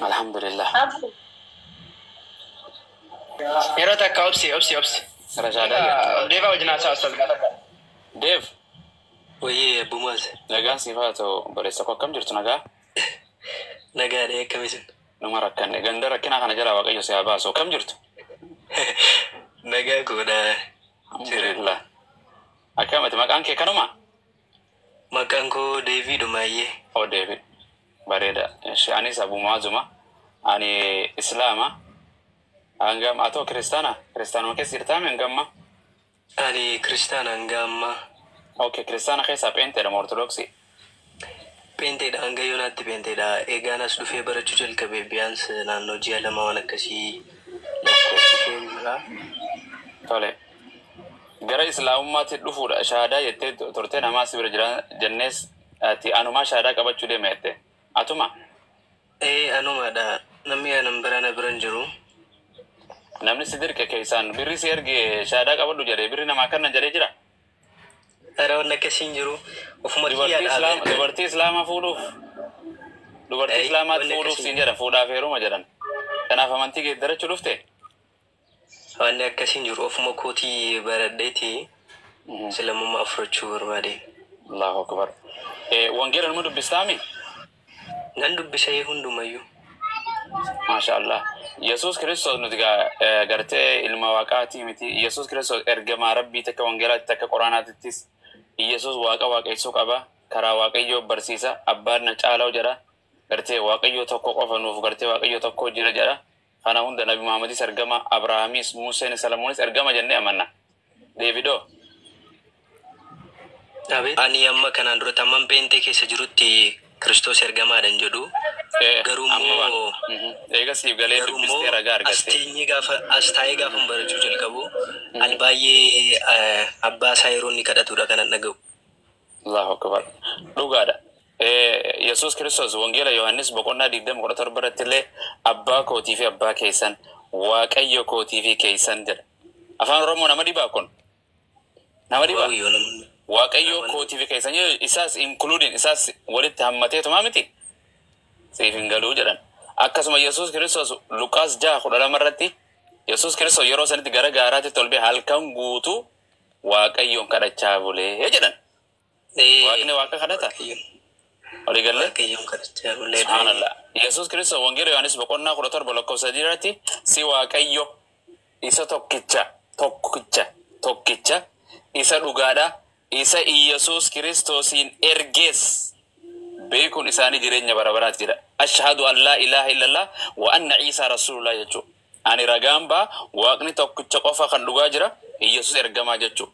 Alhamdulillah. Yeroo takka obsi, obsi, obsi. Rashaadaa. Deebaa wajjin haasaa, ustaz, gaafadha. Deef. Wayyee, Abbumaas. Nagaan siif haa ta'u, obboleessa koo, akkam jirtu, nagaa? Nagaadha, akkamisin? Numa rakkanne, ganda rakkinaa kana jalaa Waaqayyo si haa baasu. Akkam jirtu? Nagaa koodha. Alhamdulillah. Akkamati, maqaan kee kanuma? Maqaan koo Deeviidhumaayyee. Oo, Deevid. Bareeda. Ishi, anis Abu Maazuma. Ani Islaama. Hangam atoo kiristaana? Kiristaanuma keessa jirtaa mi hangamma? Ani kiristaana hanga ammaa. Okay, kiristaana keessaa pheenteedha moo Ortodoksii? Pheenteedha, hanga yoonaatti pheenteedha. Eegaan as dhufee barachuu jalqabe biyyaans naannoo ji'a 2 waan akkasii lakkoofsisee jira. Tole. Gara Islaamummaatti dhufuudha. Shaadaa jettee turte, namaa si bira jira jennees ati anumaa shaadaa qabachuu deema jette. Atuma? Ee, anumaadha. Namni anan bira na bira hin jiru. Namni si dirqe keessaan birri si erge shaadaa qabadhu jedhee birri namaa kennan jedhee jira. Ara, wanni akkasii hin jiru. Ofuma Dubartii kiyyaa Islaama dhaabee. Dubartii Islaamaa fuudhuuf, dubartii Ee, Islaamaatti wanni fuudhuuf akkasii siin jedhan, fuudhaaf heeruma jedhan. Kanaaf amantii geeddarachuu dhufte? Wanni akkasii hin jiru. Ofuma kootii baradheeti Islaamummaa fudhachuu barbaade. Allahu akbar. Wangeela numa dubbistaami? Nan dubbisee hundumayyuu. Maasha Allah. Yesuus Kiristoos nuti gaa gartee ilma Waaqaatii miti. Yesuus Kiristoos ergamaa Rabbii takka wangeelaatti takka Quraanaatittis. Yesuus Waaqa waaqessuu qaba. Karaa Waaqayyoo barsiisa. Abbaan na caalaa jedha. Gartee Waaqayyoo tokko qofa nuuf, gartee Waaqayyoo tokko jira jedha. Kana hunda Nabi Muhammadis ergama, Abrahaamis, Museenis, Salamonis ergama jennee amanna. Deevidoo. Abeet. Ani amma kanaan duratti amman pheenxee keessa jirutti Kiristoos ergamaadha hin jedhu. Garuu Amma waan. immoo Eega siif galee garuu dubbistee immoo ragaa as argatte. teenyee gaafa as taa'ee gaafa barachuu jalqabu ani baay'ee abbaa isaa yeroo inni kadhatudha kanan dhaga'u. Allahu akbar. Dhugaadha. Yesuus Kiristoos Wangeela Yohaannis boqonnaa 20:17 irratti illee "Abbaa kootii fi abbaa keessan, Waaqayyo kootii fi keessan" jedha. Afaan Oromoo nama dhibaa kun? Nama dhibaa? Waawiyyoo, namni. Waaqayyo Namoonni. kootii fi keessan jedhu, isaas including, isaas walitti hammateetumaa miti? Siif hin galuu jedhan. Akkasuma Yesuus Kiristoos Luqaas 6:12 irratti Yesuus Kiristoos yeroo sanitti gara gaaraatti ol ba'e, halkan guutuu Waaqayyoon kadhachaa bulee jedhan. Waaqni Waaqa kadhata? Waaqayyoon. Walii gallee? Waaqayyoon kadhachaa buleedha. Subhaanallah. Yesuus Kiristoos Wangeela Yohaannis boqonnaa 17 lakkoofsa 3 irratti "Si Waaqayyo isa tokkicha, tokkicha, tokkicha isa dhugaadha, isa Iyesuus Kiristoosiin ergees beekuun isaanii jireenya bara baraati" jedha. "Ashhadu an laa ilaaha illallah wa anna Iisaa rasuulullah" jechuudha. Ani ragaan baa Waaqni tokkicha qofa kan dhugaa jira, Iyesuus ergamaa jechuudha.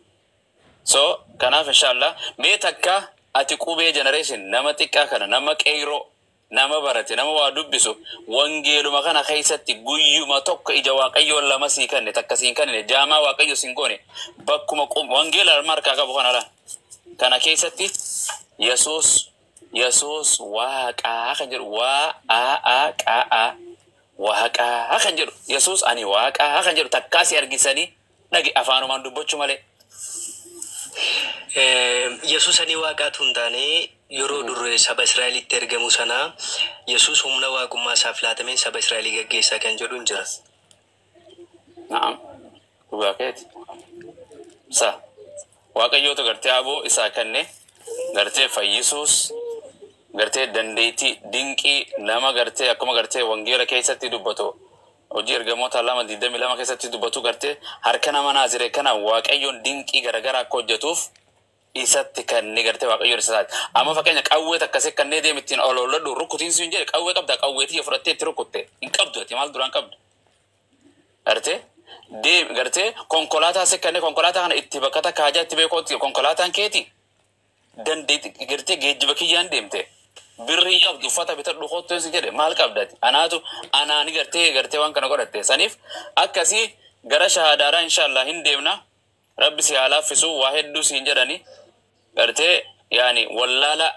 So kanaaf inshallah mee takka ati qubee generation nama xiqqaa kana, nama qeyroo, nama barate, nama waa dubbisu, wangeeluma kana keessatti guyyuma tokko ija Waaqayyoon lama sii kenne, takka siin kennine, jaamaa Waaqayyo siin goone, bakkuma wangeela lama harkaa qabu kana laa kana keessatti Yesuus Waaqaa kan jedhu, waa a a qa a Waaqaa kan jedhu, Yesuus ani Waaqaa kan jedhu takkaa si argisanii dhage afaanumaan dubbachuu malee. Yesuus ani Waaqaatu hin taane, yeroo dur saba Israa'elitti ergamu sana Yesuus humna waaqummaa isaaf laatameen saba Israa'elii gaggeessaa kan jedhu hin jira. Na'am. Dhugaa keeti. Sa. Waaqayyootu gartee aboo isaa kenne, gartee fayyisuus, gartee dandeettii dinqii nama gartee akkuma gartee wangeela keessatti dubbatu, Hojii Ergamoota 2:22 keessatti dubbatu, gartee harka nama Naaziree kana Waaqayyoon dinqii garagaraa akka hojjetuuf isatti kenne, gartee Waaqayyoon isa isaati. Amma fakkeenya qawwee takkasee kannee deem ittiin ol oolladhu rukutiin siin jedhe, qawwee qabda, qawwee tiyya fudhattee itti rukutte hin qabdu, ati maal duraan qabdu? Gartee deem gartee konkolaataa sekkannee konkolaataa kana itti bakka takka hajaa itti beekootti konkolaataan keeti dandeetti gartee geejjiba kiyyaan deemte, birrii hin qabdu, uffata bitadhu kottu si jedhe, maal qabdati? Anaatu anaani gartee waan kana godhatte saniif akkasii gara shahaadaadhaa inshallah hin deemna. Rabbi si haa laaffisu. Waa hedduu siin jedhani, gartee yaani wallaala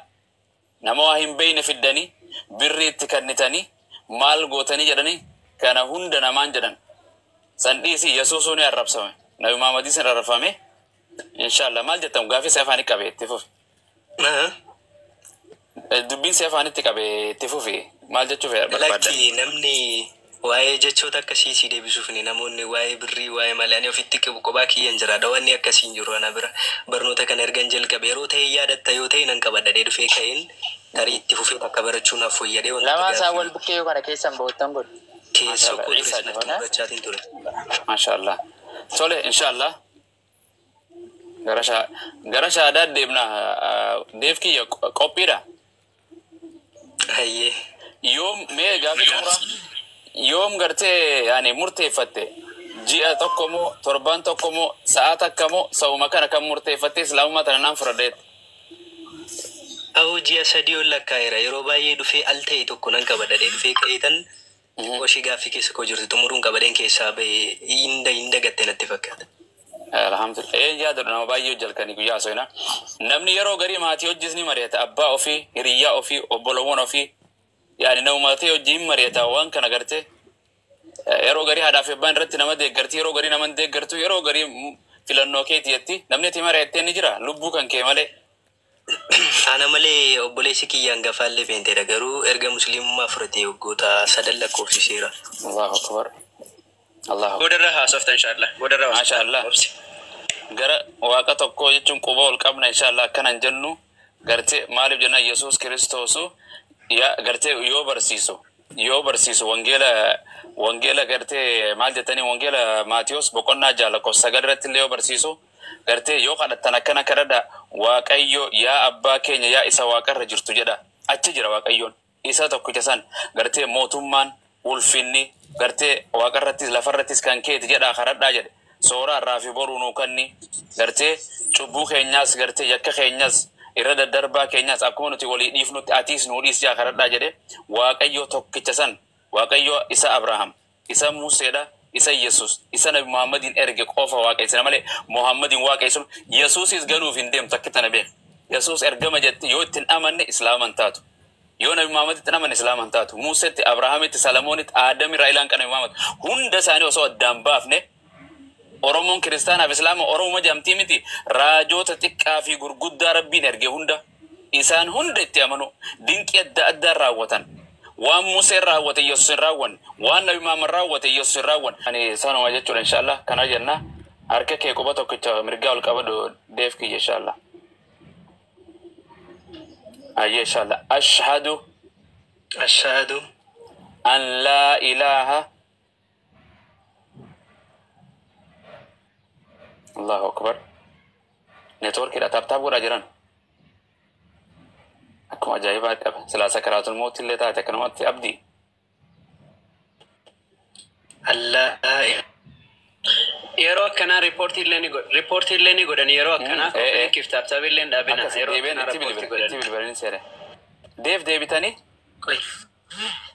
nama waa hin beeyne fiddanii birrii itti kennitanii maal gootanii jedhanii kana hunda namaan jedhan. San dhiisi, Yesuusuu ni arrabsame, Nabi Muhammadis ni arrabfame. Inshallah maal jettan? Gaafii si afaanitti qabe itti fufi. Dubbiin si afaanitti qabe itti fufi. Maal jechuu barbaadda? Lakki, namni waa'ee jechoota akkasii si deebisuuf ni namoonni waa'ee birrii, waa'ee malee ani ofitti qabu kophaa kiyyan jiraadha. Wanni akkasii hin jiru ana bira. Barnoota kana ergan jalqabe yeroo ta'e yaadatta yoo ta'e nan qabadha dhufee ka'een tarii itti fufee takka barachuun naaf fooyyadee wantoota Lamaan isaa wal gaaffii bukkee yoo kana keessan ba'uttan godhu. Keessa Maashaallah. koo ture Isa sanatti jabana. mudachaatiin ture. Maashaallah. Tole, inshallah. Gara shaadaa deemna. Deef kiyya qophiidha. Hayyee. Yoom mee gaafii xumuraa yoom gartee yaani murteeffatte, ji'a tokko moo torban tokko moo sa'a takka moo sa'uma kana kan murteeffatte islaamummaa tana naan fudhadheet? Awoo, ji'a 3 ol lakkaa'eera. Yeroo baay'ee dhufee al ta'e tokko nan qabadha dhufee ka'eetan xiqqoo ishee gaaffii keessa koo jirtu xumuruun qabadeen keessaa ba'ee hin dagatte natti fakkaata. Alhamdulillah. Ee, yaadadhu, nama baay'ee hojjalkanii guyyaa haasofina. Namni yeroo garii maatii hojis ni mari'ata. Abbaa ofii, hiriyyaa ofii, obbolowwan ofii. Yaani nama ta'e hojii hin mari'ata waan kana gartee. Yeroo garii haadhaa fi abbaan irratti nama deeggarti, yeroo garii nama hin deeggartu, yeroo garii filannoo keeti jetti. Namni ati mari'attee ni jira lubbuu kan kee malee. Ana malee obboleessi kiyya hangafaallee feenteedha, garuu erga musliimummaa fudhatee waggoota 3 lakkoofsiseera. Allahu akbar. Allahu akbar. Boodarra haasofta inshallah. Boodarra Maasha haasofta. Allah. Obsi. Gara waaqa tokkoo jechuun quba ol qabna inshallah. Akkanan jennu gartee maaliif jenna, Yesuus Kiristoosu yaa gartee yoo barsiisu wangeela gartee maal jettanii, wangeela Maatiyos boqonnaa 6 lakkoofsa 9 irratti illee yoo barsiisu gartee yoo kadhattan akkana kadhadha, Waaqayyo yaa abbaa keenya yaa isa waaqarra jirtu jedha. Achi jira Waaqayyoon isa tokkicha san gartee mootummaan ulfinni gartee waaqarrattis lafarrattis kan keeti jedha kadhadhaa jedhe. Soora irraa fi boruu nuu kanni, gartee cubbuu keenyaas gartee yakka keenyas irra daddarbaa keenyas akkuma nuti walii dhiifnutti atiis nuu dhiis jaa kadhadhaa jedhe. Waaqayyo tokkicha san, Waaqayyo isa Abrahaam, isa Museedha, isa Yesus, isa Nabi Muhammadiin erge qofa waaqessina malee Muhammadiin waaqessuun Yesuusis ganuuf hin deemtu. Akka tana beek, Yesus ergama jette yoo ittiin amanne islaaman taatu, yoo Nabi Muhammaditti amanne islaaman taatu. Museetti, Abrahaamitti, Salamoonitti, Aadamirraa ilaan kan Nabi Muhammad hunda isaanii osoo addaan baafne, Oromoon kiristaanaaf islaama Oromoo jamtii miti. Raajoota xiqqaa fi gurguddaa Rabbiin erge hunda isaan hunda itti amanu, dinqii adda addaan raawwatan. Waan Museen raawwate Yesuus hin raawwanne, waan Nabi Muhammad raawwate Yesuus hin raawwanne. Ani sanuma jechuudha inshallah. Kana jenna, harka kee quba tokkicha mirgaa ol qabadhu, deef kiyya, inshallah. Ayyee, inshallah. Ashhadu. Ashhadu. An laa ilaaha. Allahu akbar. Networkiidha, tap tap godhaa jiran. Akkuma ajaa'ibaa qaba. Silaa sakaraatul mootii illee taate akkanumatti abdii. Allah. Yeroo akkanaa riippoortii illee ni godhan. Riippoortii illee ni godhan yeroo akkanaa. Koppiliinkiif tap tap illee hin dhaabina. Akkas Yeroo deebiin akkanaa itti riippoortii bilbilan itti godhan. bilbilanii seere. Deef deebitanii. Qoy.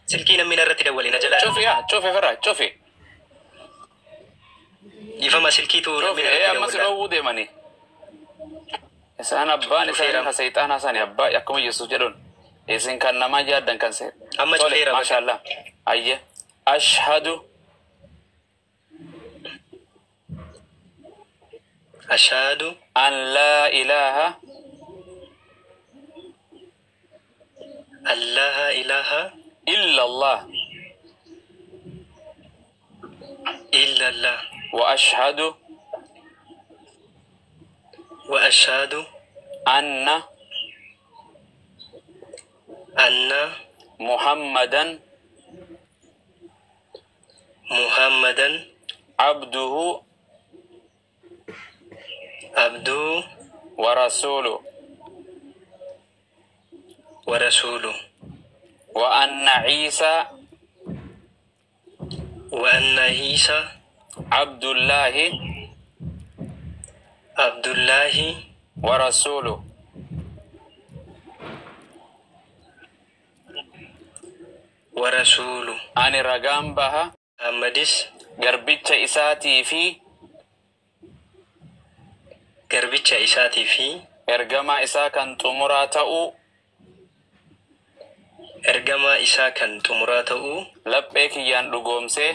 Silkii namni narratti dawwale na jalaa. Cufi, yaa cufi, firra cufi. Ifama silkiitu Cufi namni ee narratti ammas dawwala. dhoowwuu deemanii. Isaan abbaan isaanii Cufeera. ka seexaanaa isaanii abbaa akkuma Yesuus jedhuun. Isin kan namaa yaaddan kan seera. Amma Tole, cufeera bakka. maashaallah. Ayye. Ashhadu. Ashhadu. An laa ilaaha. Allaha ilaha. Illa Allah. Illallah. Wa ashhadu. Wa ashhadu. Anna. Anna. Muhammadan. Muhammadan. Abduhu. Abduu. Wa rasuluhu. Wa rasuluhu. Wa anna Ciisa. Wa anna Isa. Abdullaahi. Abdullaahi. Wa rasuluhu. Wa rasuluhu. Ani ragaan baha. Muhammadis. Garbicha isaatii fi garbicha isaatii fi ergamaa isaa kan xumuraa ta'uu ergamaa isaa kan xumuraa ta'uu laphee kiyyaan dhugoomsee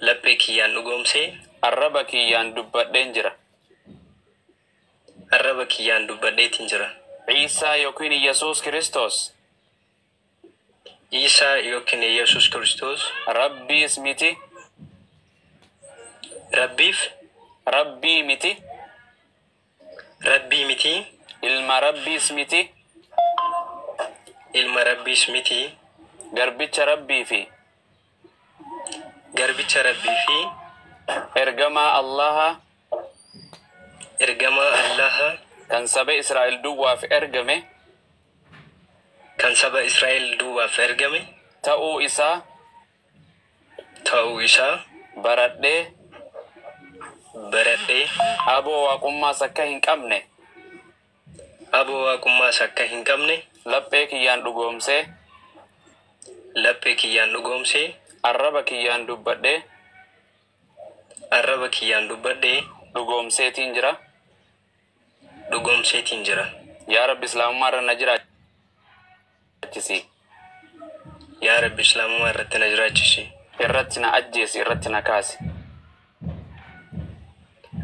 laphee kiyyaan dhugoomsee arraba kiyyaan dubbadheen jira. Arraba kiyyaan dubbadheetiin jira. Ciisaa yookiin Yesuus Kiristoos Iisaa yookiin Yesuus Kiristoos Rabbiis miti. Rabbiif Rabbii miti. Rabbii miti. Ilma Rabbiis miti. Ilma Rabbiis miti. Garbicha Rabbii fi Garbicha Rabbii fi ergamaa Allaha ergamaa Allaha kan saba Israa'el duwwaaf ergame kan saba Israa'el duwwaaf ergame ta'uu isaa ta'uu isaa baradhee baradhee aboo waaqummaas akka hin qabne aboo waaqummaas akka hin qabne laphee kiyyaan dhugoomsee laphee kiyyaan dhugoomsee arraba kiyyaan dubbadhee arraba kiyyaan dubbadhee dhugoomseetiin jira. Dhugoomseetiin jira. Yaa Rabbi, islaamummaa irra na jiraachisi. Yaa Rabbi, islaamummaa irratti na jiraachisi. Irratti na ajjeesi, irratti na kaasi.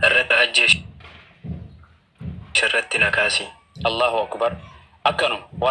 Irratti na ajjeesi. Irratti na kaasi. Allahu akbar. Akkanuma.